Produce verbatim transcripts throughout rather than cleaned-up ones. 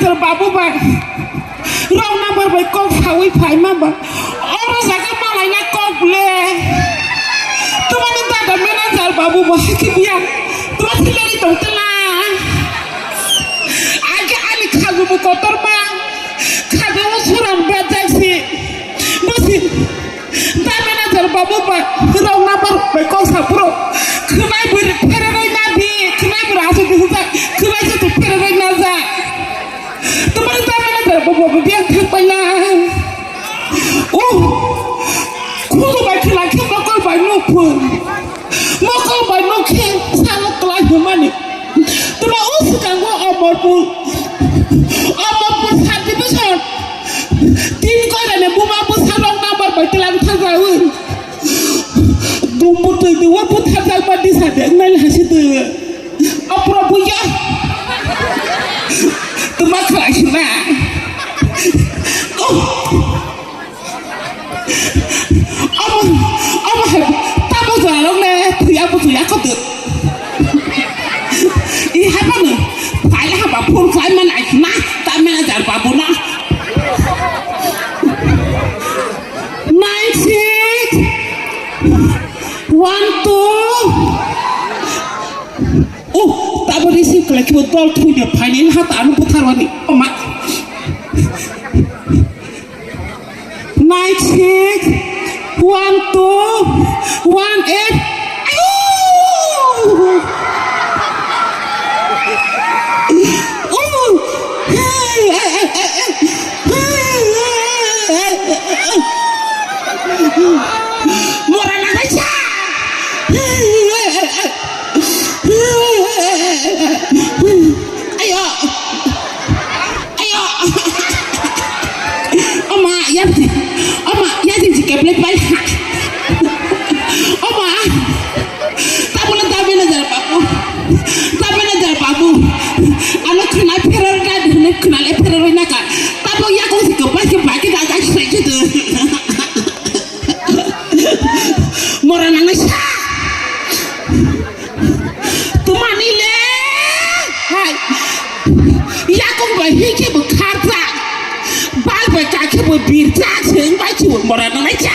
Babu bai, wrong number bai kok sawi phaima ba. Oro jaga malaina kok le. Tumani dada manager babu bo hakhe biya. Tuma thilari tongtela. Age ani khajumu kotor ba. Khajumu suram ba jaksi. Bosi. Dada manager babu ba. Wrong number bai kok sapro. Khwnai bwrwi phereroi na di. Khwnai bwrwi asuk di hujak. Khwnai se tu phereroi na ja. Tumani dada manager babu ba biya thang paila. Oh. Khudu bai khwla khe mokol bai nuk phun. Mokol bai nuk khe salo kwlai hwnmani. Tuma o swkango Omorpur, Omorpur subdivision tin koirani buma bwsa wrong number bai twlang thajawi. Dumbu twi duwa butharjakma disa de nai hasi de. O Probhu ya. Tuma khlai sina. Oh. Omo, omo hai, tamo jora rok le, thwi abo thwi ako de. I haba no, phai haba phone khai man ai na, ta manager babu na. Nine six one two. Oh, tabo receive khlai kibo dol thwi de phai ni ha ta ano buthar wani. Oh ma. Nine six one two one eight. Ayo! Oh! Hey, hey, hey, hey, hey. Mora na sa. Ayo. Ayo. Oma, ya. Oma, ya, sing sing keble pai. Oma. Tabula tabina jar babu. Tabina jar babu. Ano khna phero da, khna le phero na ka. Tabo ya ko sing keble ke bai ke da da sai ke. Mora nang sa. Tumani le. Hai. Yakung bai hike bo kharja. Bal bai kakhe bo birja. Seng bai chu mora nang sa.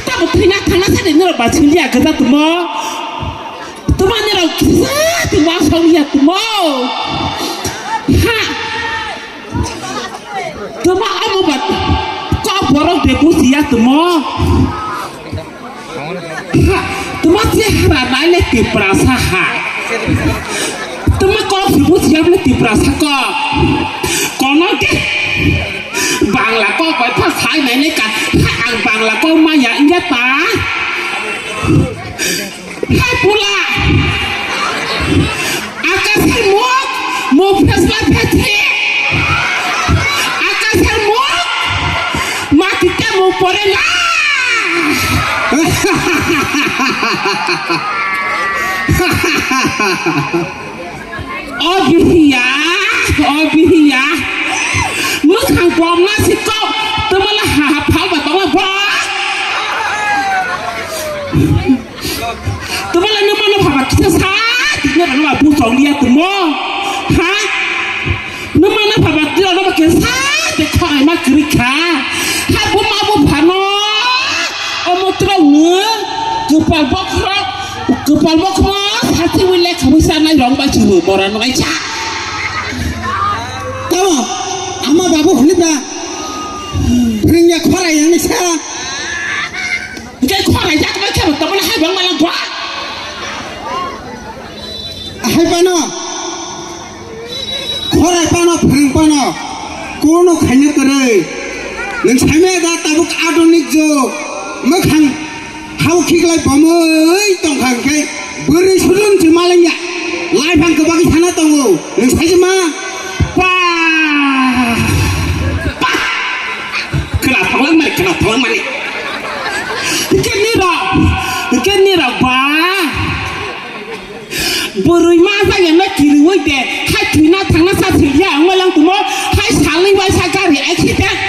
Tabo thina thana sa de nero ba chili ya gaza tumo. Tumani ro kisa tumo song ya tumo. Ha. Tuma amo ba kok borok de busiya tumo. Ha, tuma chehra nai le Tiprasa ha. Tuma kok si busiya le Tiprasa kok. Kono ke Bangla kok bai pha sai nai le ka. Ha, ang Bangla kok maya ingya ta. Hai pula. Akasar mok, mo phesla phesi. Akasar mok, mati te mo pore na. O bihiya, o bihiya. Mwkhang bomna sikok, tumala ha ha phal ba tongla ba. Tumala nwmano phaba kisa sa, tikna rano ba bu chong liya tumo. Ha? Nwmano phaba tira no ba kisa sa, de khoi ma kri kha. Ha bu ma bu phano. Omo tura ngu, kwpal bokhro, kwpal bokhro, sati wile khamisa nai rong ba chungo, bora no ai cha. Tamo, ama babu hwnwi ba, ringya khora yang sa. Hingke khora jak ba khe, tamo hai bang malang kwa. Hai bano. Khorai pano, phwrwng pano, kono khaina kwrwi. Nwng saimaya da tabuk adonic jug, mwkhang hao khiklai bomwi tongkha hwnkhe bwrwi sudun se malengya. Laiphang kwbangwi sana tongo, nwng saima pa, pa. Khna thanglang mani, khna thanglang mani. Hwnkhe nirok, hwnkhe nirok ba. Bwrwi ma jageno kiriwi de, hai thwina thangna sa thwiya wngma lang tumo, hai salwi waisa gari accident,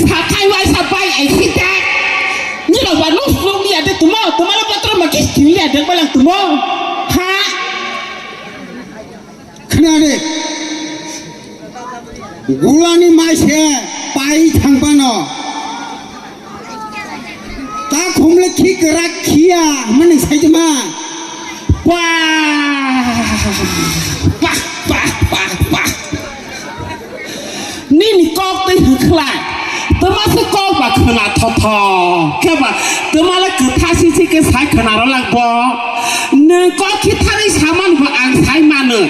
sathai waisa bike accident. Nirok ba nuk nuk liya de tumo, tumalo patro ma kis thwiya de wngma lang tumo. Ha? Khna de. Gulani mai se pai thang phano. Ta khumle khi kwrak khiya hwnmani saitama. Pah! Pah, pah, pah, pah. Nini kok twi hwnkhlai. Twma se kok ba khwna thothok. Khe ba twma le kwtha sisi khe sai khwna rwlak bo. Nwng kok khi thari samani bo ang sai mano.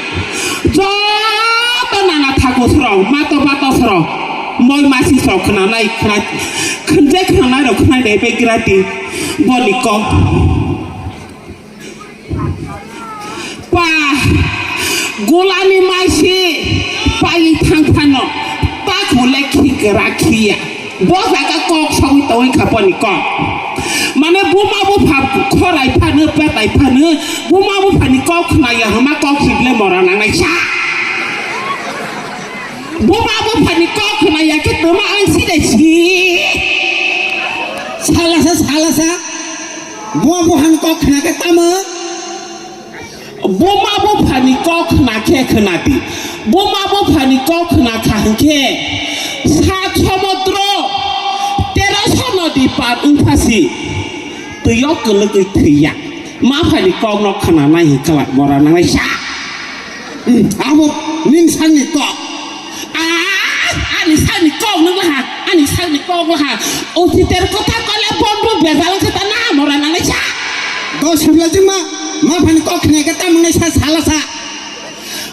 Joto nana thaku srong, mato bato srong, moi masi srong khwnanai, khwnai, khwnjai khwnanai rok khwnai dai bai grati boni kok. Pa, gulani maisi pai thang phano, ta khule khi gra khiya. Bo jaga kok sawi tongwi kha boni kok. Mane buma bupha khorai phano, petai phano, buma buphani kok khwnaya hwnma kok sible mora nangnai sa. Buma buphani kok khwnaya khe twma ang side si. Salasa, salasa. Buma buphani kok khwna khe tamo? Buma buphani kok khna khe khna di. Buma buphani kok khna kha hwnkhe sat somudro teroso nodi par wngpha si. Twi o kwlwgwi thwiya. Ma phani kok no khna nai hwnkhe mora nangnai sa. Hmm, abo nini sakni kok. Ah, ani sakni kok nung laha, ani sakni kok laha. Otiter kotha kole bonbo bejal khe ta na mora nangnai sa. Dos hwnla jingma, ma phani kok khna khe ta mwnai sa sala sa.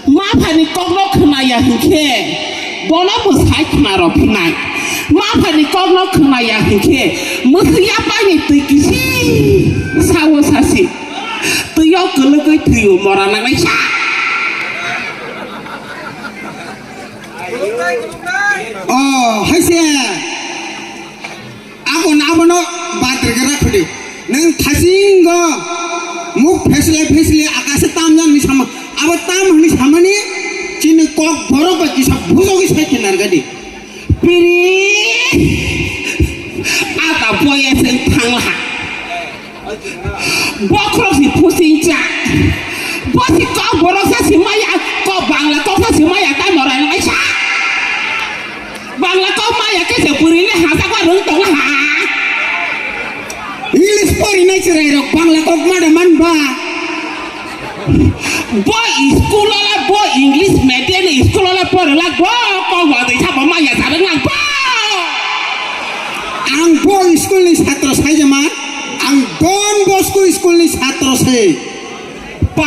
Ma phani kok no khna ya hinkhe, bono bo sai khna ro phinai. Ma phani kok no khna ya hinkhe, mwthwi ya pai ni twi kisi sawo sasi. Twi o kwlwgwi thwi o mora nangnai sa. Oh, hai se. Abo na abono bathri khe rakhudi. Nwng thasingo muk pheslai pheslai akase tam jani sama. Abo tam hwnwi samani chini kok borok bai kisa bujogwi sai khe nargadi. Piri ata boya se thangla. Bokhorok si phusing cha. Bo si kok borok sa si maya, kok Bangla kok sa si maya ta morai nai sa. Bangla kok maya khe se puri le ha sa ko rung tong ha. English pori nai chirai rok Bangla kok ma da man ba. Bo school la bo English medium school la pori la bo kok wa dei sa bo maya sa rung lang bo. Ang bo school ni satro sai jama. Ang Don Bosco school ni satro se. Pa,